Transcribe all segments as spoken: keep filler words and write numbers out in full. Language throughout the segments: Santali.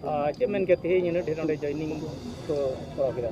ᱟᱨ ᱪᱮᱫ ᱢᱮᱱ ᱠᱮᱫ ᱛᱮᱦᱮᱧ ᱩᱱᱟᱹᱜ ᱰᱷᱮᱨ ᱱᱚᱰᱮ ᱡᱚᱭᱱᱤᱝ ᱠᱚ ᱠᱚᱨᱟᱣ ᱠᱮᱫᱟ?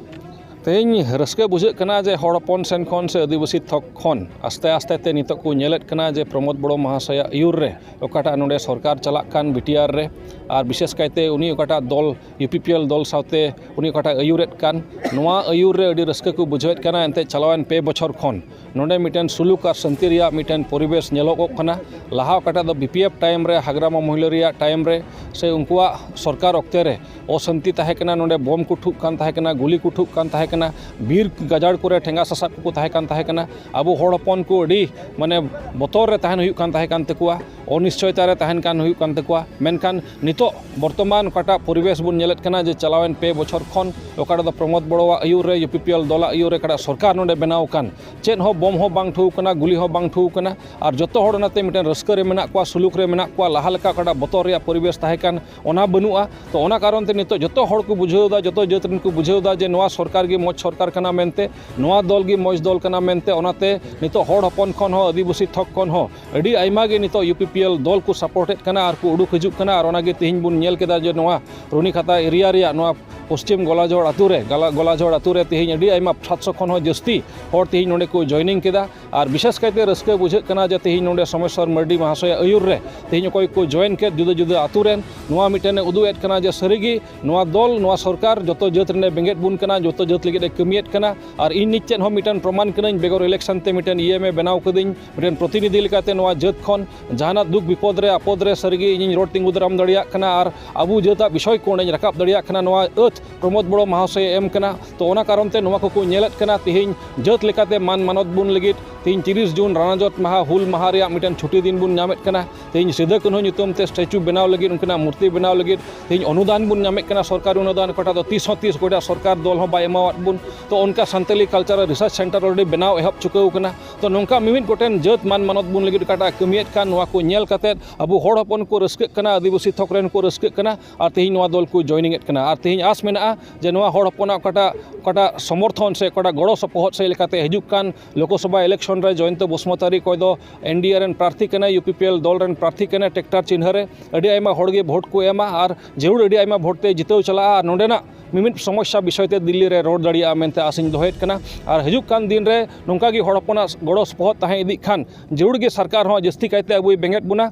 ᱛᱮᱦᱮᱧ ᱨᱟᱹᱥᱠᱟᱹ ᱵᱩᱡᱷᱟᱹᱜ ᱠᱟᱱᱟ ᱡᱮ ᱦᱚᱲ ᱦᱚᱯᱚᱱ ᱥᱮᱱ ᱠᱷᱚᱱ ᱥᱮ ᱟᱹᱫᱤᱵᱟᱹᱥᱤ ᱛᱷᱚᱠ ᱠᱷᱚᱱ ᱟᱥᱛᱮ ᱟᱥᱛᱮ ᱛᱮ ᱱᱤᱛᱚᱜ ᱠᱚ ᱧᱮᱞᱮᱫ ᱠᱟᱱᱟ ᱡᱮ ᱯᱨᱚᱢᱳᱫᱽ ᱵᱚᱲᱚ ᱢᱚᱦᱟᱥᱚᱭᱟᱜ ᱟᱹᱭᱩᱨ ᱨᱮ ᱚᱠᱟᱴᱟᱜ ᱱᱚᱰᱮ ᱥᱚᱨᱠᱟᱨ ᱪᱟᱞᱟᱜ ᱠᱟᱱ ᱵᱤ ᱴᱤ ᱟᱨ ᱨᱮ, ᱟᱨ ᱵᱤᱥᱮᱥ ᱠᱟᱭᱛᱮ ᱩᱱᱤ ᱚᱠᱟᱴᱟᱜ ᱫᱚᱞ, ᱤᱭᱩ ᱯᱤ ᱯᱤ ᱮᱞ ᱫᱚᱞ ᱥᱟᱶᱛᱮ ᱩᱱᱤ ᱚᱠᱟᱴᱟᱜ ᱟᱹᱭᱩᱨᱮᱫ ᱠᱟᱱ, ᱱᱚᱣᱟ ᱟᱹᱭᱩᱨ ᱨᱮ ᱟᱹᱰᱤ ᱨᱟᱹᱥᱠᱟᱹ ᱠᱚ ᱵᱩᱡᱷᱟᱹᱣᱮᱫ ᱠᱟᱱᱟ᱾ ᱮᱱᱛᱮᱫ ᱪᱟᱞᱟᱣᱮᱱ ᱯᱮ ᱵᱚᱪᱷᱚᱨ ᱠᱷᱚᱱ ᱱᱚᱰᱮ ᱢᱤᱫᱴᱮᱱ ᱥᱩᱞᱩᱠ ᱟᱨ ᱥᱟᱱᱛᱤ ᱨᱮᱭᱟᱜ ᱢᱤᱫᱴᱮᱱ ᱯᱚᱨᱤᱵᱮᱥ ᱧᱮᱞᱚᱜᱚᱜ ᱠᱟᱱᱟ᱾ ᱞᱟᱦᱟ ᱚᱠᱟᱴᱟᱜ ᱫᱚ ᱵᱤ ᱯᱤ ᱮᱯᱷ ᱴᱟᱭᱤᱢ ᱨᱮ, ᱦᱟᱜᱽᱨᱟᱢᱟ ᱢᱚᱦᱤᱞᱟᱹ ᱨᱮᱭᱟᱜ ᱴᱟᱭᱤᱢ ᱨᱮ, ᱥᱮ ᱩᱱᱠᱩᱣᱟᱜ ᱥᱚᱨᱠᱟᱨ ᱚᱠᱛᱮ ᱨᱮ ᱚᱥᱟᱱᱛᱤ ᱛᱟᱦᱮᱸ ᱠᱟᱱᱟ, ᱱᱚᱰᱮ ᱵᱚᱢ ᱠᱚ ᱴᱷᱩᱜ ᱠᱟᱱ ᱛᱟᱦᱮᱸ ᱠᱟᱱᱟ, ᱜᱩᱞᱤ ᱠᱚ ᱴᱷᱩᱜ ᱠᱟᱱ ᱛᱟᱦᱮᱸ ᱠᱟᱱᱟ, ᱵᱤᱨ ᱜᱟᱡᱟᱲ ᱠᱚᱨᱮ ᱴᱷᱮᱸᱜᱟ ᱥᱟᱥᱟᱵ ᱠᱚᱠᱚ ᱛᱟᱦᱮᱸ ᱠᱟᱱ ᱛᱟᱦᱮᱸ ᱠᱟᱱᱟ᱾ ᱟᱵᱚ ᱦᱚᱲ ᱦᱚᱯᱚᱱ ᱠᱚ ᱟᱹᱰᱤ, ᱢᱟᱱᱮ, ᱵᱚᱛᱚᱨ ᱨᱮ ᱛᱟᱦᱮᱱ ᱦᱩᱭᱩᱜ ᱠᱟᱱ ᱛᱟᱦᱮᱸ ᱠᱟᱱ ᱛᱟᱠᱚᱣᱟ, ᱚᱱᱤᱥᱪᱚᱭᱛᱟ ᱨᱮ ᱛᱟᱦᱮᱱ ᱠᱟᱱ ᱦᱩᱭᱩᱜ ᱠᱟᱱ ᱛᱟᱠᱚᱣᱟ᱾ ᱢᱮᱱᱠᱷᱟᱱ ᱱᱤᱛᱚᱜ ᱵᱚᱨᱛᱚᱢᱟᱱ ᱚᱠᱟᱴᱟᱜ ᱯᱚᱨᱤᱵᱮᱥ ᱵᱚᱱ ᱧᱮᱞᱮᱫ ᱠᱟᱱᱟ ᱡᱮ ᱪᱟᱞᱟᱣᱮᱱ ᱯᱮ ᱵᱚᱪᱷᱚᱨ ᱠᱷᱚᱱ ᱚᱠᱟᱴᱟᱜ ᱫᱚ ᱯᱨᱚᱢᱳᱫᱽ ᱵᱚᱲᱚᱣᱟᱜ ᱟᱹᱭᱩᱨ ᱨᱮ, ᱤᱭᱩ ᱯᱤ ᱯᱤ ᱮᱞ ᱫᱚᱞᱟᱜ ᱟᱹᱭᱩᱨ ᱨᱮ ᱚᱠᱟᱴᱟᱜ ᱥᱚᱨᱠᱟᱨ ᱱᱚᱰᱮ ᱵᱮᱱᱟᱣ ᱟᱠᱟᱱ, ᱪᱮᱫ ᱦᱚᱸ ᱵᱚᱢ ᱦᱚᱸ ᱵᱟᱝ ᱴᱷᱩ ᱟᱠᱟᱱᱟ, ᱜᱩᱞᱤ ᱦᱚᱸ ᱵᱟᱝ ᱴᱷᱩ ᱟᱠᱟᱱᱟ, ᱟᱨ ᱡᱚᱛᱚ ᱦᱚᱲ ᱚᱱᱟᱛᱮ ᱢᱤᱫᱴᱮᱱ ᱨᱟᱹᱥᱠᱟᱹ ᱨᱮ ᱢᱮᱱᱟᱜ ᱠᱚᱣᱟ, ᱥᱩᱞᱩᱠ ᱨᱮ ᱢᱮᱱᱟᱜ ᱠᱚᱣᱟ᱾ ᱞᱟᱦᱟ ᱞᱮᱠᱟ ᱚᱠᱟᱴᱟᱜ ᱵᱚᱛᱚᱨ ᱨᱮᱭᱟᱜ ᱯᱚᱨᱤᱵᱮᱥ ᱛᱟᱦᱮᱸ ᱠᱟᱱ, ᱚᱱᱟ ᱵᱟᱹᱱᱩᱜᱼᱟ᱾ ᱛᱚ, ᱚᱱᱟ ᱠᱟᱨᱚᱱ ᱛᱮ ᱱᱤᱛᱚᱜ ᱡᱚᱛᱚ ᱦᱚᱲ ᱠᱚ ᱵᱩᱡᱷᱟᱹᱣ ᱮᱫᱟ, ᱡᱚᱛᱚ ᱡᱟᱹᱛ ᱨᱮᱱ ᱠᱚ ᱵᱩᱡᱷᱟᱹᱣ ᱮᱫᱟ ᱡᱮ ᱱᱚᱣᱟ ᱥᱚᱨᱠᱟᱨ ᱜᱮ ᱢᱚᱡᱽ ᱥᱚᱨᱠᱟᱨ ᱠᱟᱱᱟ ᱢᱮᱱᱛᱮ, ᱱᱚᱣᱟ ᱫᱚᱞ ᱜᱮ ᱢᱚᱡᱽ ᱫᱚᱞ ᱠᱟᱱᱟ ᱢᱮᱱᱛᱮ᱾ ᱚᱱᱟᱛᱮ ᱱᱤᱛᱚᱜ ᱦᱚᱲ ᱦᱚᱯᱚᱱ ᱠᱷᱚᱱ ᱦᱚᱸ, ᱟᱹᱫᱤᱵᱟᱹᱥᱤ ᱛᱷᱚᱠ ᱠᱷᱚᱱ ᱦᱚᱸ ᱟᱹᱰᱤ ᱟᱭᱢᱟ ᱜᱮ ᱱᱤᱛᱚᱜ ᱤᱭᱩ ᱯᱤ ᱯᱤ ᱮᱞ ᱫᱚᱞ ᱠᱚ ᱥᱟᱯᱳᱨᱴ ᱮᱫ ᱠᱟᱱᱟ ᱟᱨ ᱠᱚ ᱩᱰᱩᱠ ᱦᱤᱡᱩᱜ ᱠᱟᱱᱟ᱾ ᱟᱨ ᱚᱱᱟ ᱜᱮ ᱛᱮᱦᱮᱧ ᱵᱚᱱ ᱧᱮᱞ ᱠᱮᱫᱟ ᱡᱮ ᱱᱚᱣᱟ ᱨᱩᱱᱤᱠᱷᱟᱛᱟ ᱮᱨᱤᱭᱟ ᱨᱮᱭᱟᱜ ᱱᱚᱣᱟ ᱯᱚᱥᱪᱤᱢ ᱜᱚᱞᱟᱡᱷᱚᱲ ᱟᱹᱛᱩ ᱨᱮ, ᱜᱟᱞᱟ-, ᱜᱚᱞᱟᱡᱷᱚᱲ ᱟᱹᱛᱩ ᱨᱮ ᱛᱮᱦᱮᱧ ᱟᱹᱰᱤ ᱟᱭᱢᱟ ᱥᱟᱛᱥᱚ ᱠᱷᱚᱱ ᱦᱚᱸ ᱡᱟᱹᱥᱛᱤ ᱦᱚᱲ ᱛᱮᱦᱮᱧ ᱱᱚᱰᱮ ᱠᱚ ᱡᱚᱭᱱᱤᱝ ᱠᱮᱫᱟ᱾ ᱟᱨ ᱵᱤᱥᱮᱥ ᱠᱟᱭᱛᱮ ᱨᱟᱹᱥᱠᱟᱹ ᱵᱩᱡᱷᱟᱹᱜ ᱠᱟᱱᱟ ᱡᱮ ᱛᱮᱦᱮᱧ ᱱᱚᱰᱮ ᱥᱚᱢᱮᱥᱣᱚᱨ ᱢᱟᱨᱰᱤ ᱢᱚᱦᱟᱥᱚᱭᱟᱜ ᱟᱹᱭᱩᱨ ᱨᱮ ᱛᱮᱦᱮᱧ ᱚᱠᱚᱭ ᱠᱚ ᱡᱚᱭᱮᱱ ᱠᱮᱫ ᱡᱩᱫᱟᱹ ᱡᱩᱫᱟᱹ ᱟᱹᱛᱩ ᱨᱮᱱ, ᱱᱚᱣᱟ ᱢᱤᱫᱴᱮᱱ ᱮ ᱩᱫᱩᱜ ᱮᱫ ᱠᱟᱱᱟ ᱡᱮ ᱥᱟᱹᱨᱤᱜᱮ ᱱᱚᱣᱟ ᱫᱚᱞ, ᱱᱚᱣᱟ ᱥᱚᱨᱠᱟᱨ ᱡᱚᱛᱚ ᱡᱟᱹᱛ ᱨᱮᱱᱮ ᱵᱮᱸᱜᱮᱫ ᱵᱚᱱ ᱠᱟᱱᱟ, ᱡᱚᱛᱚ ᱡᱟᱹᱛ ᱞᱟᱹᱜᱤᱫ ᱮ ᱠᱟᱹᱢᱤᱭᱮᱫ ᱠᱟᱱᱟ᱾ ᱟᱨ ᱤᱧ ᱱᱤᱡ ᱪᱮᱫ ᱦᱚᱸ ᱢᱤᱫᱴᱮᱱ ᱯᱨᱚᱢᱟᱱ ᱠᱟᱹᱱᱟᱹᱧ, ᱵᱮᱜᱚᱨ ᱤᱞᱮᱠᱥᱚᱱ ᱛᱮ ᱢᱤᱫᱴᱮᱱ ᱤ ᱮᱢ ᱮ ᱵᱮᱱᱟᱣ ᱠᱟᱹᱫᱟᱹᱧ, ᱢᱤᱫᱴᱮᱱ ᱯᱨᱚᱛᱤᱱᱤᱫᱷᱤ ᱞᱮᱠᱟᱛᱮ ᱱᱚᱣᱟ ᱡᱟᱹᱛ ᱠᱷᱚᱱ ᱡᱟᱦᱟᱱᱟᱜ ᱫᱩᱠ ᱵᱤᱯᱚᱫ ᱨᱮ, ᱟᱯᱚᱫ ᱨᱮ ᱥᱟᱹᱨᱤᱜᱮ ᱤᱧᱤᱧ ᱨᱚᱲ ᱛᱤᱸᱜᱩ ᱫᱟᱨᱟᱢ ᱫᱟᱲᱮᱭᱟᱜ ᱠᱟᱱᱟ ᱟᱨ ᱟᱵᱚ ᱡᱟᱹᱛᱟᱜ ᱵᱤᱥᱚᱭ ᱠᱚ ᱚᱸᱰᱮᱧ ᱨᱟᱠᱟᱵ ᱫᱟᱲᱮᱭᱟᱜ ᱠᱟᱱᱟ᱾ ᱱᱚᱣᱟ ᱟᱹᱛ ᱯᱨᱚᱢᱳᱫᱽ ᱵᱚᱲᱚ ᱢᱚᱦᱟᱥᱚᱭᱮ ᱮᱢ ᱠᱟᱱᱟ᱾ ᱛᱚ, ᱚᱱᱟ ᱠᱟᱨᱚᱱ ᱛᱮ ᱱᱚᱣᱟ ᱠᱚᱠᱚ ᱧᱮᱞᱮᱫ ᱠᱟᱱᱟ᱾ ᱛᱮᱦᱮᱧ ᱡᱟᱹᱛ ᱞᱮᱠᱟᱛᱮ ᱢᱟᱱ ᱢᱟᱱᱚᱛ ᱵᱚᱱ ᱞᱟᱹᱜᱤᱫ ᱛᱮᱦᱮᱧ ᱛᱤᱨᱤᱥ ᱡᱩᱱ ᱨᱟᱱᱟᱡᱚᱛ ᱢᱟᱦᱟ ᱦᱩᱞ ᱢᱟᱦᱟ ᱨᱮᱭᱟᱜ ᱢᱤᱫᱴᱮᱱ ᱪᱷᱩᱴᱤ ᱫᱤᱱ ᱵᱚᱱ ᱧᱟᱢᱮᱫ ᱠᱟᱱᱟ᱾ ᱛᱮᱦᱮᱧ ᱥᱤᱫᱟᱹ ᱠᱟᱹᱱᱦᱩ ᱧᱩᱛᱩᱢ ᱛᱮ ᱥᱴᱮᱪᱩ ᱵᱮᱱᱟᱣ ᱞᱟᱹᱜᱤᱫ, ᱩᱱᱠᱤᱱᱟᱜ ᱢᱩᱨᱛᱤ ᱵᱮᱱᱟᱣ ᱞᱟᱹᱜᱤᱫ ᱛᱮᱦᱮᱧ ᱚᱱᱩᱫᱟᱱ ᱵᱚᱱ ᱧᱟᱢᱮᱫ ᱠᱟᱱᱟ, ᱥᱚᱨᱠᱟᱨᱤ ᱚᱱᱩᱫᱟᱱ, ᱚᱠᱟᱴᱟᱜ ᱫᱚ ᱛᱤᱥ ᱦᱚᱸ ᱛᱤᱥ ᱚᱠᱚᱭᱴᱟᱜ ᱥᱚᱨᱠᱟᱨ ᱫᱚᱞ ᱦᱚᱸ ᱵᱟᱭ ᱮᱢᱟᱣᱟᱫ ᱵᱚᱱ᱾ ᱛᱚ, ᱚᱱᱠᱟ Santali cultural research centre already ᱵᱮᱱᱟᱣ ᱮᱦᱚᱵ ᱪᱩᱠᱟᱹᱣ ᱠᱟᱱᱟ᱾ ᱛᱚ, ᱱᱚᱝᱠᱟ ᱢᱤᱢᱤᱫ ᱜᱚᱴᱮᱱ ᱡᱟᱹᱛ ᱢᱟᱱ ᱢᱟᱱᱚᱛ ᱵᱚᱱ ᱞᱟᱹᱜᱤᱫ ᱚᱠᱟᱴᱟᱜ ᱠᱟᱹᱢᱤᱭᱮᱫ ᱠᱟᱱ, ᱱᱚᱣᱟ ᱠᱚ ᱧᱮᱞ ᱠᱟᱛᱮᱫ ᱟᱵᱚ ᱦᱚᱲ ᱦᱚᱯᱚᱱ ᱠᱚ ᱨᱟᱹᱥᱠᱟᱹᱜ ᱠᱟᱱᱟ, ᱟᱹᱫᱤᱵᱟᱹᱥᱤ ᱛᱷᱚᱠ ᱨᱮᱱ ᱠᱚ ᱨᱟᱹᱥᱠᱟᱹᱜ ᱠᱟᱱᱟ, ᱟᱨ ᱛᱮᱦᱮᱧ ᱱᱚᱣᱟ ᱫᱚᱞ ᱠᱚ ᱡᱚᱭᱱᱤᱝ ᱮᱫ ᱠᱟᱱᱟ᱾ ᱟᱨ ᱛᱮᱦᱮᱧ ᱟᱥ ᱢᱮᱱᱟᱜᱼᱟ ᱡᱮ ᱱᱚᱣᱟ ᱦᱚᱲ ᱦᱚᱯᱚᱱᱟᱜ ᱚᱠᱟᱴᱟᱜ ᱚᱠᱟᱴᱟᱜ ᱥᱚᱢᱚᱨᱛᱷᱚᱱ ᱥᱮ ᱚᱠᱟᱴᱟᱜ ᱜᱚᱲᱚ ᱥᱚᱯᱚᱦᱚᱫ ᱥᱮᱫ ᱞᱮᱠᱟᱛᱮ ᱦᱤᱡᱩᱜ ᱠᱟᱱ ᱞᱳᱠᱚᱥᱚᱵᱷᱟ election ᱨᱮ ᱡᱚᱭᱚᱱᱛᱚ ᱵᱚᱥᱩᱢᱚᱛᱟᱨᱤ, ᱚᱠᱚᱭ ᱫᱚ N D A ᱨᱮᱱ ᱯᱨᱟᱨᱛᱷᱤ ᱠᱟᱱᱟᱭ, U P P L ᱫᱚᱞ ᱨᱮᱱ ᱯᱨᱟᱨᱛᱷᱤ ᱠᱟᱱᱟᱭ, tractor ᱪᱤᱱᱦᱟᱹ ᱨᱮ ᱟᱹᱰᱤ ᱟᱭᱢᱟ ᱦᱚᱲ ᱜᱮ ᱵᱷᱳᱴ ᱠᱚ ᱮᱢᱟ ᱟᱨ ᱡᱟᱹᱨᱩᱲ ᱟᱹᱰᱤ ᱟᱭᱢᱟ ᱵᱷᱳᱴ ᱛᱮ ᱡᱤᱛᱟᱹᱣ ᱪᱟᱞᱟᱜᱼᱟ ᱟᱨ ᱱᱚᱸᱰᱮᱱᱟᱜ ᱢᱤᱢᱤᱫ ᱥᱚᱢᱚᱥᱥᱟ ᱵᱤᱥᱚᱭ ᱛᱮ ᱫᱤᱞᱞᱤ ᱨᱮ ᱨᱚᱲ ᱫᱟᱲᱮᱭᱟᱜᱼᱟ ᱢᱮᱱᱛᱮ ᱟᱥᱤᱧ ᱫᱚᱦᱚᱭᱮᱫ ᱠᱟᱱᱟ᱾ ᱟᱨ ᱦᱤᱡᱩᱜ ᱠᱟᱱ ᱫᱤᱱ ᱨᱮ ᱱᱚᱝᱠᱟ ᱜᱮ ᱦᱚᱲ ᱦᱚᱯᱚᱱᱟᱜ ᱜᱚᱲᱚ ᱥᱚᱯᱚᱦᱚᱫ ᱛᱟᱦᱮᱸ ᱤᱫᱤᱜ ᱠᱷᱟᱱ ᱡᱟᱹᱨᱩᱲ ᱜᱮ ᱥᱚᱨᱠᱟᱨ ᱦᱚᱸ ᱡᱟᱹᱥᱛᱤ ᱠᱟᱭᱛᱮ ᱟᱵᱚᱭ ᱵᱮᱸᱜᱮᱫ ᱵᱚᱱᱟ᱾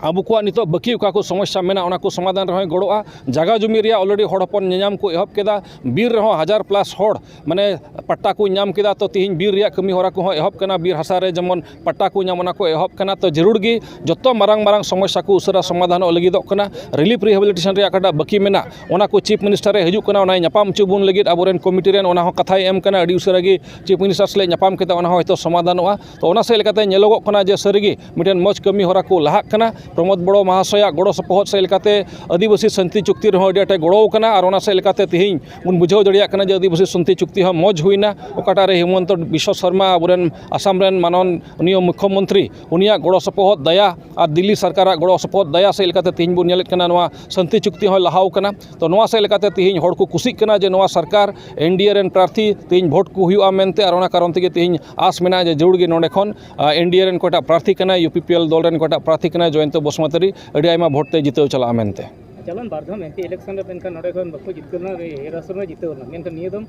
ᱟᱵᱚ ᱠᱚᱣᱟᱜ ᱱᱤᱛᱚᱜ ᱵᱟᱹᱠᱤ ᱚᱠᱟ ᱠᱚ ᱥᱚᱢᱚᱥᱥᱟ ᱢᱮᱱᱟᱜᱼᱟ, ᱚᱱᱟ ᱠᱚ ᱥᱚᱢᱟᱫᱷᱟᱱ ᱨᱮᱦᱚᱸᱭ ᱜᱚᱲᱚᱜᱼᱟ᱾ ᱡᱟᱭᱜᱟ ᱡᱚᱢᱤ ᱨᱮᱭᱟᱜ already ᱦᱚᱲ ᱦᱚᱯᱚᱱ ᱧᱮᱧᱟᱢ ᱠᱚ ᱮᱦᱚᱵ ᱠᱮᱫᱟ, ᱵᱤᱨ ᱨᱮᱦᱚᱸ ᱦᱟᱡᱟᱨ plus ᱦᱚᱲ ᱢᱟᱱᱮ ᱯᱟᱴᱴᱟ ᱠᱚ ᱧᱟᱢ ᱠᱮᱫᱟ᱾ ᱛᱚ ᱛᱤᱦᱤᱧ ᱵᱤᱨ ᱨᱮᱭᱟᱜ ᱠᱟᱹᱢᱤ ᱦᱚᱨᱟ ᱠᱚᱦᱚᱸ ᱮᱦᱚᱵ ᱠᱟᱱᱟ, ᱵᱤᱨ ᱦᱟᱥᱟ ᱨᱮ ᱡᱮᱢᱚᱱ ᱯᱟᱴᱴᱟ ᱠᱚ ᱧᱟᱢ, ᱚᱱᱟ ᱠᱚ ᱮᱦᱚᱵ ᱠᱟᱱᱟ᱾ ᱛᱚ ᱡᱟᱹᱨᱩᱲ ᱜᱮ ᱡᱚᱛᱚ ᱢᱟᱨᱟᱝ ᱢᱟᱨᱟᱝ ᱥᱚᱢᱚᱥᱥᱟ ᱠᱚ ᱩᱥᱟᱹᱨᱟ ᱥᱚᱢᱟᱫᱷᱟᱱᱚᱜ ᱞᱟᱹᱜᱤᱫᱚᱜ ᱠᱟᱱᱟ᱾ Relief rehabilitation ᱨᱮᱭᱟᱜ ᱚᱠᱟᱴᱟᱜ ᱵᱟᱹᱠᱤ ᱢᱮᱱᱟᱜ, ᱚᱱᱟ ᱠᱚ Chief Minister ᱮ ᱦᱤᱡᱩᱜ ᱠᱟᱱᱟ, ᱚᱱᱟᱭ ᱧᱟᱯᱟᱢ ᱦᱚᱪᱚ ᱵᱚᱱ ᱞᱟᱹᱜᱤᱫ ᱟᱵᱚᱨᱮᱱ committee ᱨᱮᱱ, ᱚᱱᱟ ᱦᱚᱸ ᱠᱟᱛᱷᱟᱭ ᱮᱢ ᱠᱟᱱᱟ᱾ ᱟᱹᱰᱤ ᱩᱥᱟᱹᱨᱟ ᱜᱮ Chief Minister ᱥᱟᱞᱟᱜ ᱧᱟᱯᱟᱢ ᱠᱟᱛᱮ ᱚᱱᱟ ᱦᱚᱸ ᱦᱚᱭᱛᱳ ᱥᱚᱢᱟᱫᱷᱟᱱᱚᱜᱼᱟ᱾ ᱛᱚ ᱚᱱᱟ ᱥᱮᱫ ᱞᱮᱠᱟᱛᱮ ᱧᱮᱞᱚᱜᱚᱜ ᱠᱟᱱᱟ ᱡᱮ ᱥᱟᱹᱨᱤᱜᱮ ᱢᱤᱫᱴᱮᱱ ᱢᱚᱡᱽ ᱠᱟᱹᱢᱤ ᱦᱚᱨᱟ ᱠᱚ ᱞᱟᱦᱟᱜ ᱠᱟᱱᱟ᱾ ᱯᱨᱚᱢᱳᱫ ᱵᱚᱲᱚ ᱢᱟᱦᱟᱥᱚᱭᱟᱜ ᱜᱚᱲᱚ ᱥᱚᱯᱚᱦᱚᱫ ᱥᱮᱫ ᱞᱮᱠᱟᱛᱮ ᱟᱹᱫᱤᱵᱟᱹᱥᱤ ᱥᱟᱱᱛᱤ ᱪᱩᱠᱛᱤ ᱨᱮᱦᱚᱸ ᱟᱹᱰᱤ ᱟᱸᱴᱮ ᱜᱚᱲᱚ ᱟᱠᱟᱱᱟ ᱟᱨ ᱚᱱᱟ ᱥᱮᱫ ᱞᱮᱠᱟᱛᱮ ᱛᱤᱦᱤᱧ ᱵᱚᱱ ᱵᱩᱡᱷᱟᱹᱣ ᱫᱟᱲᱮᱭᱟᱜ ᱠᱟᱱᱟ ᱡᱮ ᱟᱹᱫᱤᱵᱟᱹᱥᱤ ᱥᱟᱱᱛᱤ ᱪᱩᱠᱛᱤ ᱦᱚᱸ ᱢᱚᱡᱽ ᱦᱩᱭᱱᱟ, ᱚᱠᱟᱴᱟᱜ ᱨᱮ ᱦᱤᱢᱚᱱᱛᱚ ᱵᱤᱥᱥᱚ ᱥᱚᱨᱢᱟ, ᱟᱵᱚᱨᱮᱱ ᱟᱥᱟᱢ ᱨᱮᱱ ᱢᱟᱱᱚᱱᱤᱭᱚ ᱢᱩᱠᱠᱷᱚᱢᱚᱱᱛᱨᱤ, ᱩᱱᱤᱭᱟᱜ ᱜᱚᱲᱚ ᱥᱚᱯᱚᱦᱚᱫ ᱫᱟᱭᱟ ᱟᱨ ᱫᱤᱞᱞᱤ ᱥᱚᱨᱠᱟᱨᱟᱜ ᱜᱚᱲᱚ ᱥᱚᱯᱚᱦᱚᱫ ᱫᱟᱭᱟ ᱥᱮᱫ ᱞᱮᱠᱟᱛᱮ ᱛᱤᱦᱤᱧ ᱵᱚᱱ ᱧᱮᱞᱮᱫ ᱠᱟᱱᱟ ᱱᱚᱣᱟ ᱥᱟᱱᱛᱤ ᱪᱩᱠᱛᱤ ᱦᱚᱸᱭ ᱞᱟᱦᱟᱣ ᱠᱟᱱᱟ᱾ ᱛᱚ ᱱᱚᱣᱟ ᱥᱮᱫ ᱞᱮᱠᱟᱛᱮ ᱛᱤᱦᱤᱧ ᱦᱚᱲ ᱠᱚ ᱠᱩᱥᱤᱜ ᱠᱟᱱᱟ ᱡᱮ ᱱᱚᱣᱟ ᱥᱚᱨᱠᱟᱨ N D A ᱨᱮᱱ ᱯᱨᱟᱨᱛᱷᱤ ᱛᱤᱦᱤᱧ ᱵᱷᱳᱴ ᱠᱚ ᱦᱩᱭᱩᱜᱼᱟ ᱢᱮᱱᱛᱮ, ᱟᱨ ᱚᱱᱟ ᱠᱟᱨᱚᱱ ᱛᱮᱜᱮ ᱛᱤᱦᱤᱧ ᱟᱥ ᱢᱮᱱᱟᱜᱼᱟ ᱡᱮ ᱡᱟᱹᱨᱩᱲ ᱜᱮ ᱱᱚᱰᱮ ᱠᱷᱚᱱ, ᱟ, N D A ᱨᱮᱱ ᱚᱠᱚᱭᱴᱟᱜ ᱯᱨᱟᱨᱛᱷᱤ ᱠᱟᱱᱟᱭ, U P P L ᱫᱚᱞ ᱨᱮᱱ ᱚᱠᱚᱭᱴᱟᱜ ᱯᱨᱟᱨᱛᱷᱤ ᱠᱟᱱᱟᱭ ᱡᱚᱭᱚᱱᱛᱚ ᱵᱚᱥᱩᱢᱚᱛᱟᱨᱤ, ᱟᱹᱰᱤ ᱟᱭᱢᱟ ᱵᱷᱳᱴ ᱛᱮ ᱡᱤᱛᱟᱹᱣ ᱪᱟᱞᱟᱜᱼᱟ ᱢᱮᱱᱛᱮ᱾ ᱪᱟᱞᱟᱣᱮᱱ ᱵᱟᱨ ᱫᱷᱟᱣ M P election ᱨᱮ ᱢᱮᱱᱠᱷᱟᱱ ᱱᱚᱰᱮ ᱠᱷᱚᱱ ᱵᱟᱠᱚ ᱡᱤᱛᱠᱟᱹᱨ ᱞᱮᱱᱟ, ᱦᱤᱨᱟ ᱥᱚᱨᱮᱱ ᱡᱤᱛᱟᱹᱣ ᱞᱮᱱᱟ, ᱢᱮᱱᱠᱷᱟᱱ ᱱᱤᱭᱟᱹ ᱫᱚᱢ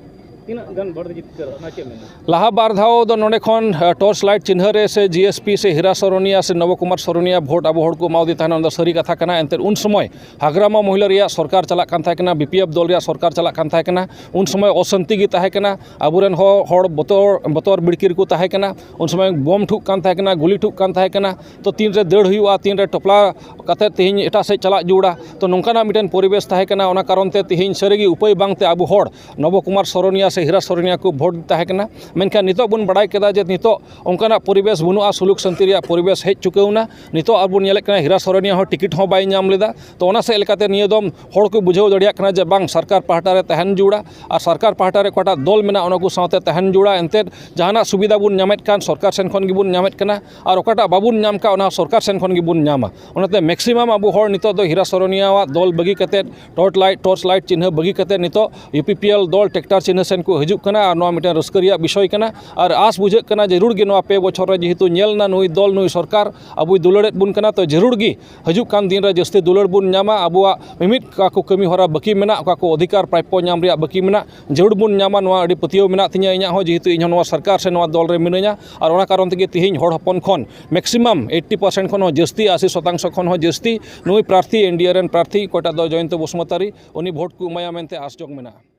ᱛᱤᱱᱟᱹᱜ ᱜᱟᱱ ᱵᱷᱳᱴ ᱡᱤᱛᱠᱟᱹᱨ ᱚᱱᱟ ᱪᱮᱫ ᱢᱮᱱᱟ? ᱞᱟᱦᱟ ᱵᱟᱨ ᱫᱷᱟᱣ ᱫᱚ ᱱᱚᱰᱮ ᱠᱷᱚᱱ, ᱟ, torch light ᱪᱤᱱᱦᱟᱹ ᱨᱮ ᱥᱮ G S P ᱥᱮ ᱦᱤᱨᱟ ᱥᱚᱨᱚᱱᱤᱭᱟ ᱥᱮ ᱱᱚᱵᱚ ᱠᱩᱢᱟᱨ ᱥᱚᱨᱚᱱᱤᱭᱟ ᱵᱷᱳᱴ ᱟᱵᱚ ᱦᱚᱲ ᱠᱚ ᱮᱢᱟᱣᱟᱫᱮ ᱛᱟᱦᱮᱱᱟ, ᱚᱱᱟ ᱫᱚ ᱥᱟᱹᱨᱤ ᱠᱟᱛᱷᱟ ᱠᱟᱱᱟ᱾ ᱮᱱᱛᱮᱫ ᱩᱱ ᱥᱚᱢᱚᱭ ᱦᱟᱜᱽᱨᱟᱢᱟ ᱢᱚᱦᱤᱞᱟ ᱨᱮᱭᱟᱜ ᱥᱚᱨᱠᱟᱨ ᱪᱟᱞᱟᱜ ᱠᱟᱱ ᱛᱟᱦᱮᱸ ᱠᱟᱱᱟ, B P F ᱫᱚᱞ ᱨᱮᱭᱟᱜ ᱥᱚᱨᱠᱟᱨ ᱪᱟᱞᱟᱜ ᱠᱟᱱ ᱛᱟᱦᱮᱸ ᱠᱟᱱᱟ, ᱩᱱ ᱥᱚᱢᱚᱭ ᱚᱥᱟᱱᱛᱤ ᱜᱮ ᱛᱟᱦᱮᱸ ᱠᱟᱱᱟ, ᱟᱵᱚᱨᱮᱱ ᱦᱚ-, ᱦᱚᱲ ᱵᱚᱛᱚᱨ, ᱵᱚᱛᱚᱨ ᱵᱤᱲᱠᱤ ᱨᱮᱠᱚ ᱛᱟᱦᱮᱸ ᱠᱟᱱᱟ, ᱩᱱ ᱥᱚᱢᱚᱭ ᱵᱚᱢ ᱴᱷᱩᱜ ᱠᱟᱱ ᱛᱟᱦᱮᱸ ᱠᱟᱱᱟ, ᱜᱩᱞᱤ ᱴᱷᱩᱜ ᱠᱟᱱ ᱛᱟᱦᱮᱸ ᱠᱟᱱᱟ᱾ ᱛᱚ ᱛᱤᱱᱨᱮ ᱫᱟᱹᱲ ᱦᱩᱭᱩᱜᱼᱟ, ᱛᱤᱱᱨᱮ ᱴᱚᱯᱞᱟ ᱠᱟᱛᱮ ᱛᱮᱦᱮᱧ ᱮᱴᱟᱜ ᱥᱮᱫ ᱪᱟᱞᱟᱜ ᱡᱟᱹᱨᱩᱲᱟ, ᱛᱚ ᱱᱚᱝᱠᱟᱱᱟᱜ ᱢᱤᱫᱴᱮᱱ ᱯᱚᱨᱤᱵᱮᱥ ᱛᱟᱦᱮᱸ ᱠᱟᱱᱟ᱾ ᱚᱱᱟ ᱠᱟᱨᱚᱱ ᱛᱮ ᱛᱮᱦᱮᱧ ᱥᱟᱹᱨᱤᱜᱮ ᱩᱯᱟᱹᱭ ᱵᱟᱝᱛᱮ ᱟᱵᱚ ᱦᱚᱲ ᱱᱚᱵᱚ ᱠᱩᱢᱟᱨ ᱥᱚᱨᱚᱱᱤᱭᱟ ᱦᱤᱨᱟ ᱥᱚᱨᱮᱱᱤᱭᱟ ᱠᱚ ᱵᱷᱳᱴ ᱛᱟᱦᱮᱸ ᱠᱟᱱᱟ᱾ ᱢᱮᱱᱠᱷᱟᱱ ᱱᱤᱛᱚᱜ ᱵᱚᱱ ᱵᱟᱲᱟᱭ ᱠᱮᱫᱟ ᱡᱮ ᱱᱤᱛᱚᱜ ᱚᱱᱠᱟᱱᱟᱜ ᱯᱚᱨᱤᱵᱮᱥ ᱵᱟᱹᱱᱩᱜᱼᱟ, ᱥᱩᱞᱩᱠ ᱥᱟᱱᱛᱤ ᱨᱮᱭᱟᱜ ᱯᱚᱨᱤᱵᱮᱥ ᱦᱮᱡ ᱪᱩᱠᱟᱹᱣ ᱮᱱᱟ᱾ ᱱᱤᱛᱚᱜ ᱟᱨ ᱵᱚᱱ ᱧᱮᱞᱮᱫ ᱠᱟᱱᱟ ᱦᱤᱨᱟ ᱥᱚᱨᱮᱱᱤᱭᱟ ᱦᱚᱸ ᱴᱤᱠᱤᱴ ᱦᱚᱸ ᱵᱟᱭ ᱧᱟᱢ ᱞᱮᱫᱟ᱾ ᱛᱚ ᱚᱱᱟ ᱥᱮᱫ ᱞᱮᱠᱟᱛᱮ ᱱᱤᱭᱟᱹ ᱫᱚᱢ ᱦᱚᱲ ᱠᱚ ᱵᱩᱡᱷᱟᱹᱣ ᱫᱟᱲᱮᱭᱟᱜ ᱠᱟᱱᱟ ᱡᱮ ᱵᱟᱝ, ᱥᱚᱨᱠᱟᱨ ᱯᱟᱦᱴᱟ ᱨᱮ ᱛᱟᱦᱮᱱ ᱡᱟᱹᱨᱩᱲᱟ ᱟᱨ ᱥᱚᱨᱠᱟᱨ ᱯᱟᱦᱴᱟ ᱨᱮ ᱚᱠᱟᱴᱟᱜ ᱫᱚᱞ ᱢᱮᱱᱟᱜ ᱚᱱᱟ ᱠᱚ ᱥᱟᱶᱛᱮ ᱛᱟᱦᱮᱱ ᱡᱟᱹᱨᱩᱲᱟ᱾ ᱮᱱᱛᱮᱫ ᱡᱟᱦᱟᱱᱟᱜ ᱥᱩᱵᱤᱫᱷᱟ ᱵᱚᱱ ᱧᱟᱢᱮᱫ ᱠᱟᱱ ᱥᱚᱨᱠᱟᱨ ᱥᱮᱱ ᱠᱷᱚᱱ ᱜᱮᱵᱚᱱ ᱧᱟᱢᱮᱫ ᱠᱟᱱᱟ ᱟᱨ ᱚᱠᱟᱴᱟᱜ ᱵᱟᱵᱚᱱ ᱧᱟᱢ ᱠᱟᱜ ᱚᱱᱟ ᱥᱚᱨᱠᱟᱨ ᱥᱮᱱ ᱠᱷᱚᱱ ᱜᱮᱵᱚᱱ ᱧᱟᱢᱟ᱾ ᱚᱱᱟᱛᱮ ᱢᱮᱠᱥᱤᱢᱟᱢ ᱟᱵᱚ ᱦᱚᱲ ᱱᱤᱛᱚᱜ ᱫᱚ ᱦᱤᱨᱟ ᱥᱚᱨᱮᱱᱤᱭᱟᱣᱟᱜ ᱫᱚᱞ ᱵᱟᱹᱜᱤ ᱠᱟᱛᱮᱫ ᱴᱚᱨᱪ ᱞᱟᱭᱤᱴ, ᱴᱚᱨᱪ ᱞᱟᱭᱤᱴ ᱪᱤᱱᱦᱟᱹ ᱵᱟᱹᱜᱤ ᱠᱟᱛᱮ ᱱᱤᱛᱚᱜ ᱭᱩ ᱯᱤ ᱯᱤ ᱮᱞ ᱫᱚᱞ ᱴᱨᱟᱠᱴᱟᱨ ᱪᱤᱱᱦᱟᱹ ᱥᱮᱱ ᱠᱚ ᱦᱤᱡᱩᱜ ᱠᱟᱱᱟ᱾ ᱟᱨ ᱱᱚᱣᱟ ᱢᱤᱫᱴᱮᱱ ᱨᱟᱹᱥᱠᱟᱹ ᱨᱮᱭᱟᱜ ᱵᱤᱥᱚᱭ ᱠᱟᱱᱟ᱾ ᱟᱨ ᱟᱸᱥ ᱵᱩᱡᱷᱟᱹᱜ ᱠᱟᱱᱟ ᱡᱟᱹᱨᱩᱲ ᱜᱮ ᱱᱚᱣᱟ ᱯᱮ ᱵᱚᱪᱷᱚᱨ ᱨᱮ ᱡᱮᱦᱮᱛᱩ ᱧᱮᱞ ᱮᱱᱟ ᱱᱩᱭ ᱫᱚᱞ, ᱱᱩᱭ ᱥᱚᱨᱠᱟᱨ ᱟᱵᱚᱭ ᱫᱩᱞᱟᱹᱲᱮᱫ ᱵᱚᱱ ᱠᱟᱱᱟ, ᱛᱚ ᱡᱟᱹᱨᱩᱲ ᱜᱮ ᱦᱤᱡᱩᱜ ᱠᱟᱱ ᱫᱤᱱ ᱨᱮ ᱡᱟᱹᱥᱛᱤ ᱫᱩᱞᱟᱹᱲ ᱵᱚᱱ ᱧᱟᱢᱟ᱾ ᱟᱵᱚᱣᱟᱜ ᱢᱤᱢᱤᱫ ᱚᱠᱟ ᱠᱚ ᱠᱟᱹᱢᱤ ᱦᱚᱨᱟ ᱵᱟᱹᱠᱤ ᱢᱮᱱᱟᱜ, ᱚᱠᱟ ᱠᱚ ᱚᱫᱷᱤᱠᱟᱨ ᱯᱨᱟᱯᱯᱚ ᱧᱟᱢ ᱨᱮᱭᱟᱜ ᱵᱟᱹᱠᱤ ᱢᱮᱱᱟᱜ, ᱡᱟᱹᱨᱩᱲ ᱵᱚᱱ ᱧᱟᱢᱟ, ᱱᱚᱣᱟ ᱟᱹᱰᱤ ᱯᱟᱹᱛᱭᱟᱹᱣ ᱢᱮᱱᱟᱜ ᱛᱤᱧᱟᱹ ᱤᱧᱟᱹᱜ ᱦᱚᱸ, ᱡᱮᱦᱮᱛᱩ ᱤᱧ ᱦᱚᱸ ᱱᱚᱣᱟ ᱥᱚᱨᱠᱟᱨ ᱥᱮ ᱱᱚᱣᱟ ᱫᱚᱞ ᱨᱮ ᱢᱤᱱᱟᱹᱧᱟ᱾ ᱟᱨ ᱚᱱᱟ ᱠᱟᱨᱚᱱ ᱛᱮᱜᱮ ᱛᱮᱦᱮᱧ ᱦᱚᱲ ᱦᱚᱯᱚᱱ ᱠᱷᱚᱱ ᱢᱮᱠᱥᱤᱢᱟᱢ ᱮᱭᱤᱴᱴᱤ ᱯᱟᱨᱥᱮᱱᱴ ᱠᱷᱚᱱ ᱦᱚᱸ ᱡᱟᱹᱥᱛᱤ, ᱟᱥᱤ ᱥᱚᱛᱟᱝᱥᱚ ᱠᱷᱚᱱ ᱦᱚᱸ ᱡᱟᱹᱥᱛᱤ ᱱᱩᱭ ᱯᱨᱟᱨᱛᱷᱤ, ᱮᱱ ᱰᱤ ᱮ ᱨᱮᱱ ᱯᱨᱟᱨᱛᱷᱤ ᱚᱠᱚᱭᱴᱟᱜ ᱫᱚ ᱡᱚᱭᱚᱱᱛᱚ ᱵᱚᱥᱩᱢᱚᱛᱟᱨᱤ, ᱩᱱᱤ ᱵᱷᱳᱴ ᱠᱚ ᱮᱢᱟᱭᱟ ᱢᱮᱱᱛᱮ ᱟᱸᱥ ᱡᱚᱜᱽ ᱢᱮᱱᱟᱜᱼᱟ᱾